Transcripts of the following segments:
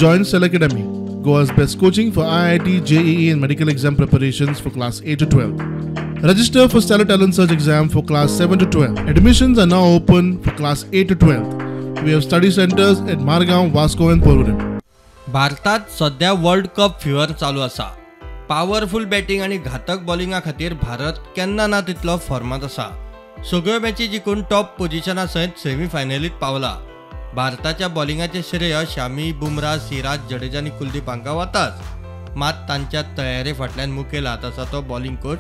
Join Stellar Academy, Goa's best coaching for IIT, JEE and medical exam preparations for class 8 to 12. Register for Stellar Talent Search exam for class 7 to 12. Admissions are now open for class 8 to 12. We have study centers at Margao, Vasco and Porvorim. भारतात सध्या world cup fibre चालू आसा. Powerful batting आनी घातक बॉलिंगा खातीर भारत केन्ना ना तितलो फॉर्मांत आसा. सगळ्यो मॅची जिखून टॉप पोजिशना सयत सेमीफायनलीत पावला. भारताच्या बॉलिंगाचे श्रेय शामी, बुमरा, सिराज, जडेजा आनी कुलदीप हांकां वताच, मात तांच्या तयारे फाटल्यान मुखेल हात आसा तो बॉलिंग कोच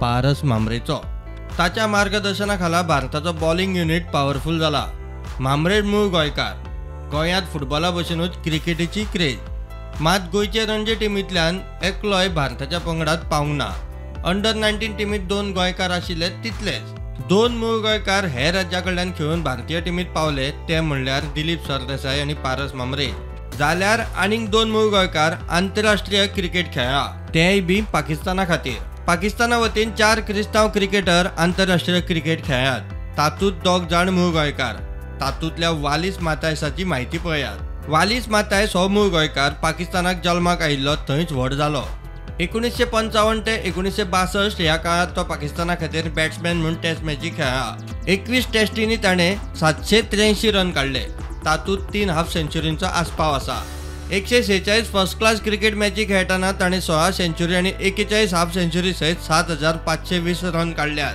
पारस म्हांबरेचो. ताच्या मार्गदर्शना खाला भारताचो बॉलिंग युनिट पावरफुल जाला. म्हांबरे मूळ गोंयकार. गोंयांत फुटबॉला भशेनूच क्रिकेटीची क्रेज, मात गोंयचे रणजी टिमींतल्यान एकलोय भारताच्या पंगडात पावंक ना. अंडर 19 टिमींत 2 गोंयकार आशिल्ले तितलेच. 2 मूळ गोंयकार हेर राज्या कडल्यान खेळून भारतीय टिमींत पावले ते म्हणल्यार दिलीप सरदेसाय आनी पारस म्हांबरे. जाल्यार आनीक 2 मूळ गोंयकार आंतरराष्ट्रीय क्रिकेट खेळ्ळा, तेय बी पाकिस्ताना खातीर. पाकिस्ताना वतीन 4 क्रिस्तांव क्रिकेटर आंतरराष्ट्रीय क्रिकेट खेळ्ळ्यात, तातूंत 2 जाण मूळ गोंयकार. तातूंतल्या वालीस मातायसाची म्हायती पळयात. वालीस मातायस हो मूळ गोंयकार पाकिस्तानाक जल्माक आयिल्लो, थंयच व्हड जालो. 1955 ते 1962 ह्या काळांत तो पाकिस्ताना खातीर बॅट्समॅन म्हूण टेस्ट मॅची खेळ्ळा. 21 टेस्टींनी ताणें 783 रन काडले, तातूंत 3 हाफ सेंच्युरींचो आस्पाव आसा. 146 फर्स्ट क्लास क्रिकेट मॅची खेळटना ताणें 16 सेंच्युरी आनी 41 हाफ सेंच्युरी सयत 7520 रन काडल्यात.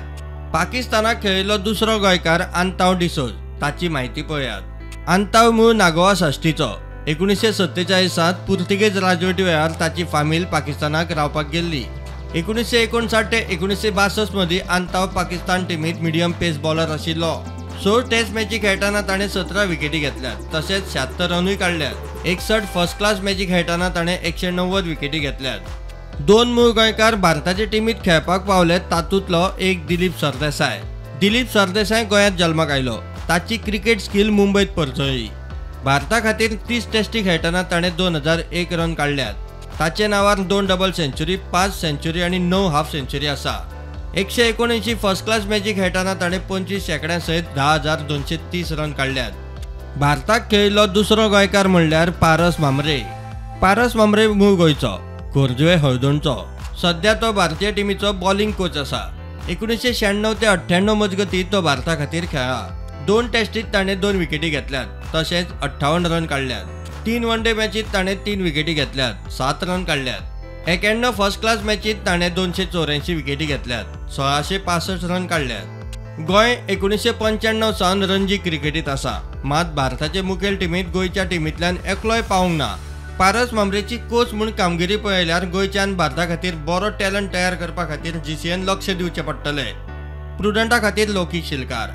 पाकिस्तानाक खेळिल्लो दुसरो गोंयकार आंताव डिसोज, ताची म्हायती पळयात. आंताव मूळ नागोवा साश्टीचो. 1947 पुर्तुगेज राजवटी वेळार ताची फामील पाकिस्तानाक रावपाक गेल्ली. 1959 ते 1962 मदीं आंताव पाकिस्तान टिमींत मिडियम पेस बॉलर आशिल्लो. 6 टेस्ट मॅची खेळटना ताणें 17 विकेटी घेतल्यात, तशेंच 76 रनूय काडल्यात. 61 फर्स्ट क्लास मॅची खेळटना ताणें 190 विकेटी घेतल्यात. 2 मूळ गोंयकार भारताचे टिमींत खेळपाक पावले, तातूंतलो एक दिलीप सरदेसाय. दिलीप सरदेसाय गोंयांत जल्माक आयलो. ताची क्रिकेट स्किल मुंबयत परजळ्ळी. भारता खातीर 30 टेस्टी खेळटना ताणें 2001 रन काडल्यात. ताचे नांवार 2 डबल सेंच्युरी, 5 सेंच्युरी आनी 9 हाफ सेंच्युरी आसा. 179 फर्स्ट क्लास मॅची खेळटना ताणें 25 शेंकड्यां सयत 10230 रन काडल्यात. भारताक खेळिल्लो दुसरो गोंयकार म्हणल्यार पारस म्हांबरे. पारस म्हांबरे मूळ गोंयचो, खोर्जुवे हळदोणचो. सध्या तो भारतीय टिमीचो बॉलिंग कोच आसा. 1996 ते 98 मजगतीं तो भारता खातीर खेळ्ळा. 2 टेस्टीत ताणें 2 विकेटी घेतल्यात, तशेंच 58 रन काडल्यात. 3 वन डे मॅचीत ताणें 3 विकेटी घेतल्यात, 7 रन काडल्यात. 91 फर्स्ट क्लास मॅचीत ताणें 284 विकेटी घेतल्यात, 1665 रन काडल्यात. गोंय 1995 सावन रणजी क्रिकेटीत आसा, मात भारताचे मुखेल टिमींत गोंयच्या टिमींतल्यान एकलोय पावंक ना. पारस म्हांबरेची कोच म्हूण कामगिरी पळयल्यार गोंयच्यान भारता खातीर बरो टॅलंट तयार करपा खातीर जीसीएन लक्ष दिवचें पडटलें. प्रुडंटा खातीर लौकीक शिलकार.